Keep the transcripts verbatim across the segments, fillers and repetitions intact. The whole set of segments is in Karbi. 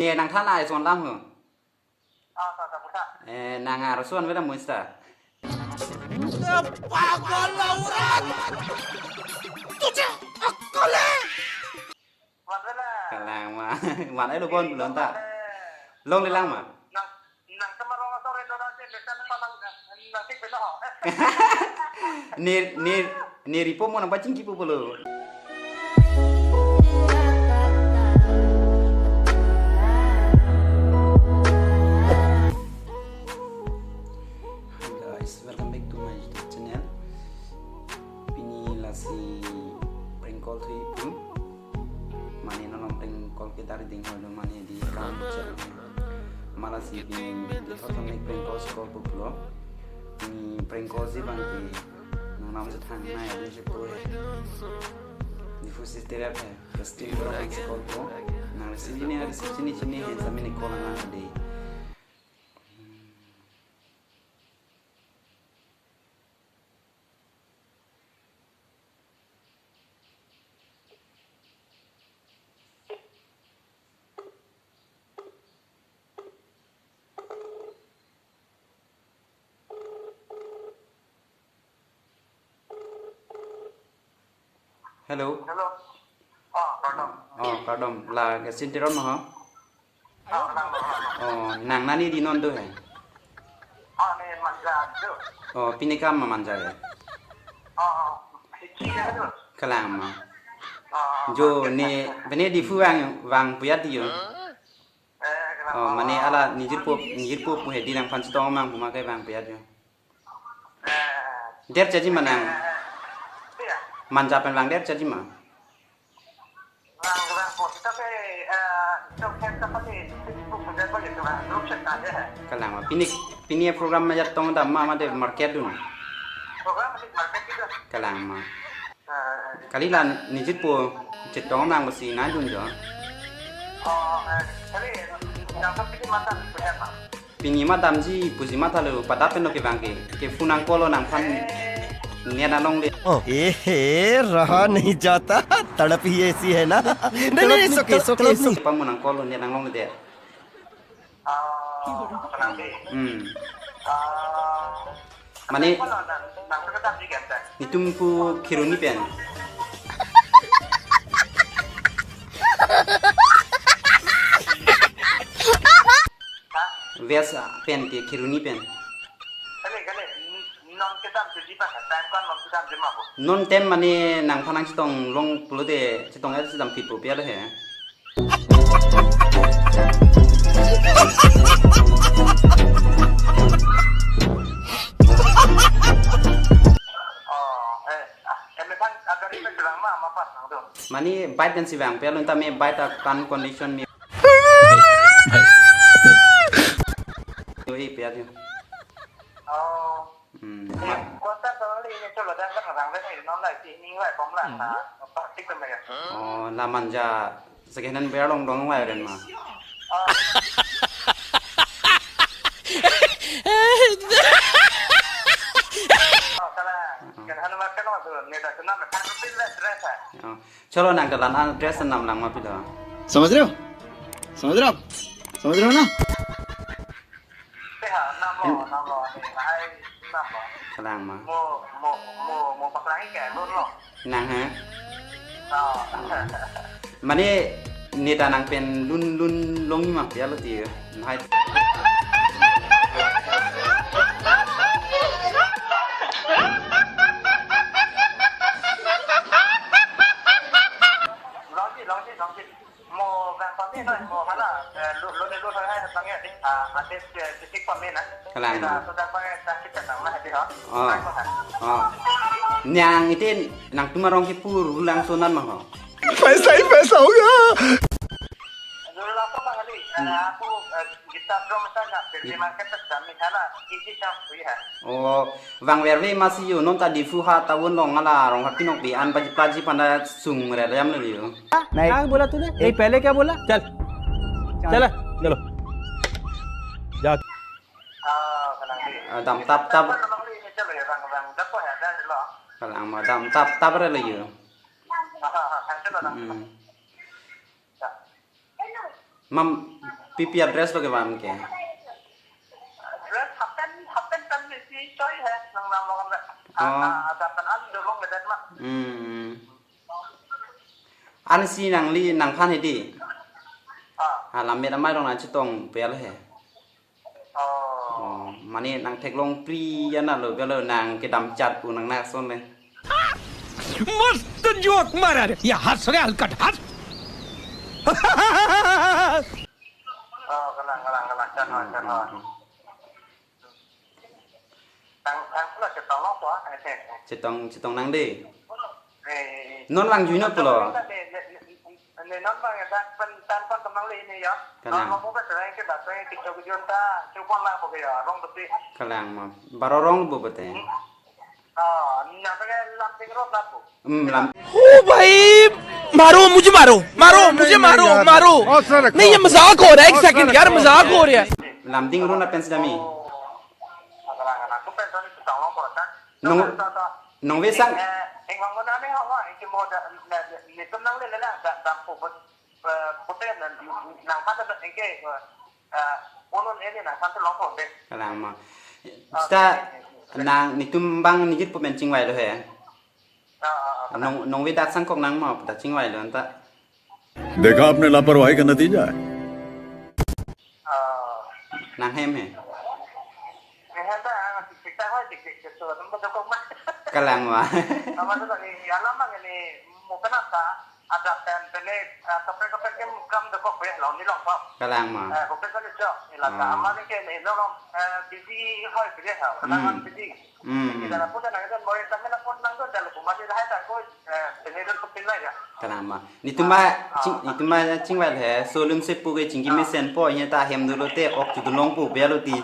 Eh, nangthan ai son lam ho. Ah, sa, sa, sa. Eh, nang arson vela muista. Pagal la urat. Tuche akale. Wan vela. Kalang ma. Wan ai lo bon lonta. Longle lang ma. Nang, nang kamarong asor Indo Raja, lesan palang, nang tik bela ho. Ne, ne, ne ripo mo nang pachingki po bolo. Hi guys, welcome back to my YouTube channel. Pini lasi prank call thu ipu. Mane non prank call ke dari ding holo mane di kam channel. Malasi pini di thotong mek prank call call pulo. Pini prank call si bang ke nang nam se thang na ya di si pu. Di fu si terap hai. Pasti orang yang call po. Nang receive ini, receive sini sini hai, sambil ni call nang di. Hello. Hello. Ah, kardom. Oh, kardom. La Gastin Teron ma ho? Ah, kardom, kardom. Oh, nang nani di non do hai? Ah, ne Manja do. Oh, pini kam ma Manja ya? Ah, ah. Hiki ya do. Kalang ma. Ah, jo market, ne, market. Bene di fu vang, vang puyat di yo. Eh, kalang ma. Oh, mane ala nijir po, nijir po pu hai di nangphan chetong mang pu ma ke vang puyat yo. Eh. Der chaji ma nang. Eh, iya. Manja pen vang der chaji ma. Vang, vang po. Kita pe, eh, cok hem ta pati, Facebook punya ko gitu lah. Grup chat aja. Kalang ma. Pini, pini program ma jat tong dam ma mate market dun. Program mate market gitu. Kalang ma. Eh. Kali la nijit po chetong nang besi na dun jo. Oh, eh, kali, yang penting mata punya apa? Pini ma damji pusi mathalo, padap pen lo kevang ke. Ke phone nang call lo nangphan net nang longle. Oh. ए हे, रहा नहीं जाता, तड़प ही ऐसी है ना। नहीं, नहीं, नहीं, it's okay, it's okay, it's okay. Pamu nang call lo net nang longle de. Oh, kenal di. Hmm. Oh. Mane, nang, nang, nang, nang, nang, nang, netum pu Kheroni pen. Hah? West pen ke Kheroni pen. Kali, kali, non kedam tu jipa, time kan non kedam jema ko. Non tem mane nangphan nang chetong long pulote chetong er chetong pi po pia lo he. Oh, eh, ah, eh, mephan agari me tulang ma, ma pas nang tu. Mane bike dan si vang, pia lo ta me bike ta kan condition me. Yo, eh, pia tu. Oh. Hmm. Eh, kota toli ni cholo dan kan orang lain non lai si ning lai pom lang na. Apa tik tu me ya. Oh, la Manja second hand bear long dong wai ren ma. Oh. Oh, salah. Kan hanu makan waktu ni dah senam kan pil dress eh. Oh. Cholo nang kalan an dress nam lang ma pilo. समझ रहे हो? समझ रहे हो आप? समझ रहे हो ना? Seha, nam lo, nam lo, ni, hai, nam lo. Kalang ma. Mo, mo, mo, mo paklang ke, lun lo. Nang ha? Oh. Mane, ne ta nang pen lun, lun long ma pia lo ti. Hai. Longji, longji, longji. Mo vang pame noi, mo hala, eh, lo, lo ne lo hai bang ya, ah, ate, eh, titik pame na. Kalang. Kita sudah pakai sakit datang lah, di ho. Oh. Hai, mo ha. Oh. Nang itin, nangtum arong kipur, ulang sonan ma ho. पैसा ही पैसा होगा। Dulu langsung bang kali, eh, aku, eh, Kita drum sa na, pergi market ta dam ni hala, easy chance pu ya. Oh, vang verve masi yo, non ta Diphu ha ta un long ala rong ha pinok bi an paji paji panda sung re yam lo yo. नहीं। क्या बोला तूने? नहीं, पहले क्या बोला? चल। चल। चला, चलो। जा। Ah, kalang di. Ah, dam tap tap. Kalang di, ini chalo ya, vang, vang, dapo ya, dah lo. Kalang ma dam tap tap re lo yo. Ah, ah, ah, chalo, chalo. Hmm. Ya. Mam, Pipi address lo kevang ke. Dress hapen hapen tan ni si choi hai nang nam lo kan. Oh. Ah, ah, ada tan an dulu medan mak. Hmm. An si nangli nangphan hedi. Ah. Ah, lammet amei rong nangchetong pel he. Oh. Oh, mane nangtheklong pri anat lo, belo nang kedam chat pu nang nak son le. मस्त जोक मारा रे. या हंस रे हलकट हंस. Oh, kalang, kalang, kalang. Chan ho, chan ho. Hmm. Tang, tang pula chetong lo po, eh, eh, eh. Chetong, chetong nang de. Eh, eh, eh. Non vangjuinot pulo. Ne, ne, ne, ne, non vang ya, dak pen, tan pon temang le ini ya. Kalang. Non lo po ke terang ke dak pen ke chok jun ta, chok pon lang po ke ya, rong besi. Kalang ma. Baro rong lo po bete. Hmm. Ah, na pe ke Lamding Road na po. Hmm, Lam- ओ भाई, मारो, मुझे मारो, मारो, नहीं, मुझे नहीं, मारो, यार। मारो। नहीं, ये मजाक हो रहा है, एक सेकंड यार, मजाक हो रहा है। Lamding Road na pen si dami. Oh. Nong, nong ve sang. Kalang ma. Seta nang netum bang nijit pu pen chingvai lo he. Ah, ah, ah, kalang. Nong, nong ve dak sangkok nang ma pu ta chingvai lo anta. देखा आपने लापरवाही का नतीजा है। Ah. Nang hem he. Nang hem ta, ah, tik tik ta hoi, tik tik tik so, nang betul kok mah. Kalang ma. Nama tu ni, ya lama ni, mau kenapa? Ada pen, pen ni, ah, kaprek kaprek kem kam dekok ya, lawan ni long pa. Kalang ma. Eh, kaprek kan cok, ni lata. Hmm. Ama ni ke ni, long, eh, busy hoi, busy ha. Hmm. Kenapa busy? Hmm, hmm. Kita na pun na kita mau yang kami na pun nang tu, dalam rumah dia hai tak koi, eh, pen ni tu pun pindah ya. Kalang ma. Netum ba ching, netum ba chingvai he, solum se pu ke chingki mesen po, inya ta hem dolo te, ok chu dun long pu, bia lo ti.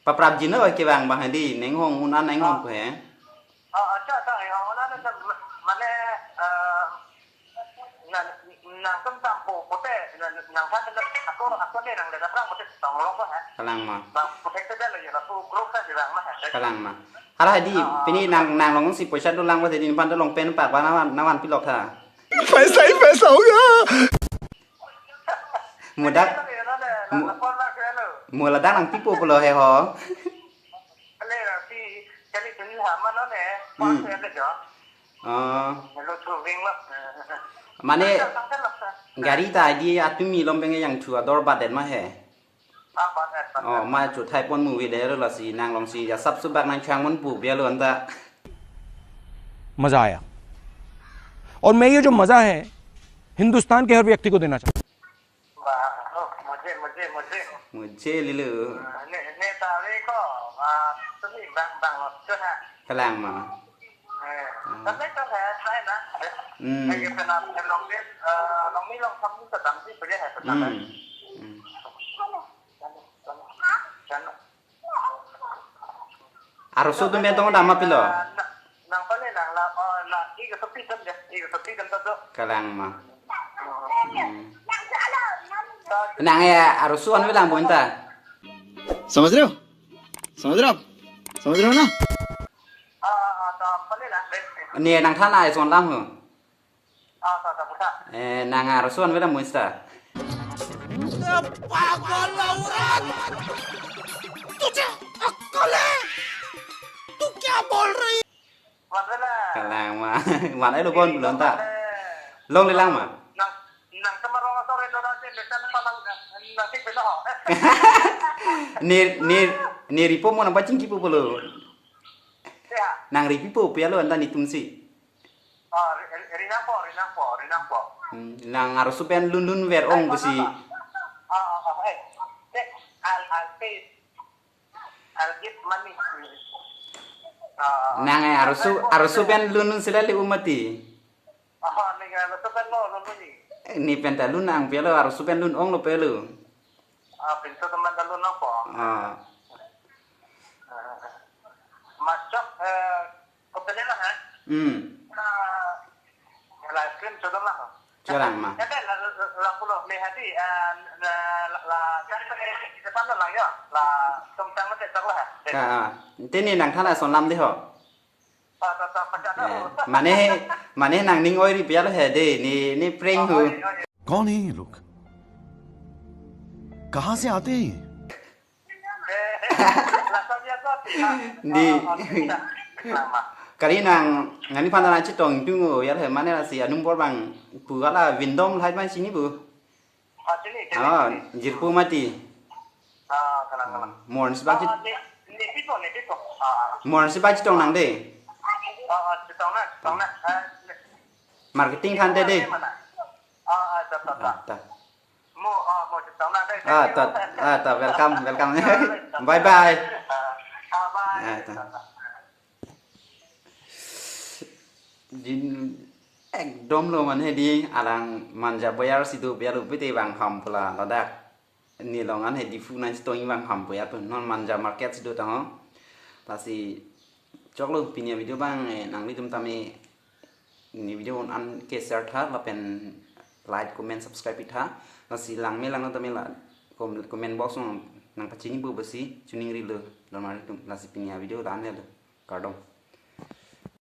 Paprap jino kevang bang hadi, neng hong un an neng hong ko he. Ah, acha, acha, ya, wala na, na, mane, eh, na, nang tum tam po, pote, na, nang kan na, ako, ako ni nang le na prang pote tong lo ko, ha? Kalang ma. Bang pote te dalo ya, la pu group ka jirang ma, ha? Kalang ma. Hala hadi, ah, pini nang, nang long si poisa dolang pote din pan long pen pak ba nawan, nawan pilok ha. पैसा ही पैसा होगा। Mudak, mu-, mu ladak nang pipo pulo he ho. Ale, si, kali sini ha, mano ne, hmm. Mano ya ke jo. Oh. Melo tu ring lo. Mane, gari ta di atumi lom penge yang thu ador badet ma he. Ah, badet, badet. Oh, ma chu thai pon mu ve de lo si nang long si ya sap subak nang chang mon pu bia lo anta. मजा आया। और मैं ये जो मजा है, हिंदुस्तान के हर व्यक्ति को देना चाहता हूँ। Wah, oh, mujhe, mujhe, mujhe. Mujhe lilo. Ah, ne, ne ta ve ko, ah, tumi bang, bang lo, chu ha. Kalang ma. Eh, hmm. Tapi kan saya, saya na. Hmm. Saya kenal, eh, long ni, eh, long ni long sam ni sedang si beri hai sedang. Hmm. Hmm. Chano, chano. Arloso atum pen tong dam ma pilo? Nang, nang pale nang la, oh, la, ik sopi dam ya, ik sopi dam ta do. Kalang ma. Hmm. Nang ya, arloso an velang bonta. समझ रहे हो? समझ रहे हो आप? समझ रहे हो ना? Ah, ah, ah, ta pale nang, eh, eh. Ne nangthan ai son lam ho. Ah, ta, ta, ta. Eh, nang arloso an velang bonta. पागल औरत! तुझे अक्कल है? तू क्या बोल रही? Wan vela. Kalang ma. Wan ai lo bon lonta. Long le lang ma. Nang, nang sama rong asor Indo na je besan pa nang, nang tik bela ho. Ne, ne, ne ripo mo nang pachingki po pulo. Ya. Nang ripi po pia lo anta netum si. Ah, ri-, ri-, rinang po, rinang po, rinang po. Hmm, nang arloso pen lun lun ver ong pusi. Ah, ah, ah, eh. Eh, I'll, I'll pay. I'll give money. Ah, nang eh, arloso, arloso pen lun lun sila le umati. Ah, ni kan arloso pen lo, lun lun ni. Eh, ne pen ta lun nang pia lo, arloso pen lun ong lo pia lo. Ah, pintu teman ta lun nang po. Ah. Ah. Masuk, eh, Kopi ni lang, ha? Hmm. Ah, la ice cream chodam lang. Chodam ma. Ya, la, la, la pulo, me hadi, ah, la, la, la, kan ni kita pan lang ya. La, tum tang na tesak lah, ha? Ah, ah. Tini nangthan ason lam di ho. Eh, mane, mane nangning oi ri pial he de, ne, ne prank ho. कौन है ये लोग? कहाँ से आते हैं ये? Di. Kali nang, nangning aphan nang chetong tung o, ya he mane lasi anum bor bang pu gala Vindom lahai bang chini bu. Ah, chini, chini, ah, chini. Jirpo mati. Ah, kalang, kalang. Morning si bak chit-, ah, ne, ne pipo, ne pipo. Ah. Morning si bak chetong nang de. Ah, ah, chetong nang, chetong nang. Ah, ne. Marketing kan de de. Mana? Ah, ah, ta, ta, ta. Ah, ta. Mo, ah, mo chetong nang de. Ah, ta, ah, ta, welcome, welcome. Bye bye. Ah, ah, bye. Ah, ta. Ta, ta. Jin ekdom lo mane di alang Manja Bazar si do biar upite bang ham pula ladak. Ne along an he Diphu nang chetong bang ham pula tu non Manja Market si do tang ho. Lasi choklo pini a-video bang, eh, nanglitum tame ne video an ke share tha lapen like, comment, subscribe tha. Lasi langme lang tame la com-, comment box nang, nang pachini bu besi chuning rilo lo nanglitum. Lasi pini a-video la-an lo. Kardom.